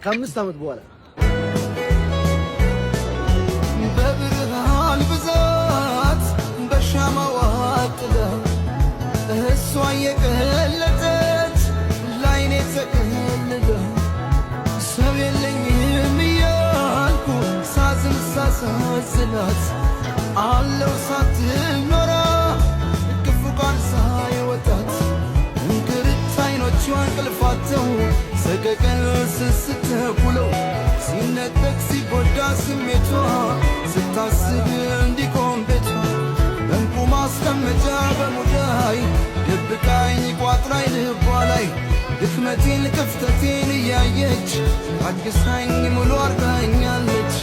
ከ5 ዓመት በኋላ። በብርሃን ብዛት በሻማዋ ጥላ እሷ የቀለጠች ላይኔ ተቀልላ፣ ሰው የለኝም እያልኩ ሳዝን ሳሳዝናት፣ አለው ሳትል ኖራ ክፉ ቃል ሳይወጣት፣ እንክርት አይኖቿ እንቅልፋተው ሰቀቀን ስስት ተኩለው፣ ሲነጠቅ ሲጎዳ ስሜቷ ስታስብ እንዲቆም ቤቷ፣ በእንቁ ማስቀመጫ በሙዳይ ደብቃኝ ቋጥራኝ ልቧ ላይ፣ ድክመቴን ክፍተቴን እያየች አግሳኝ ሙሉ አርጋኛለች።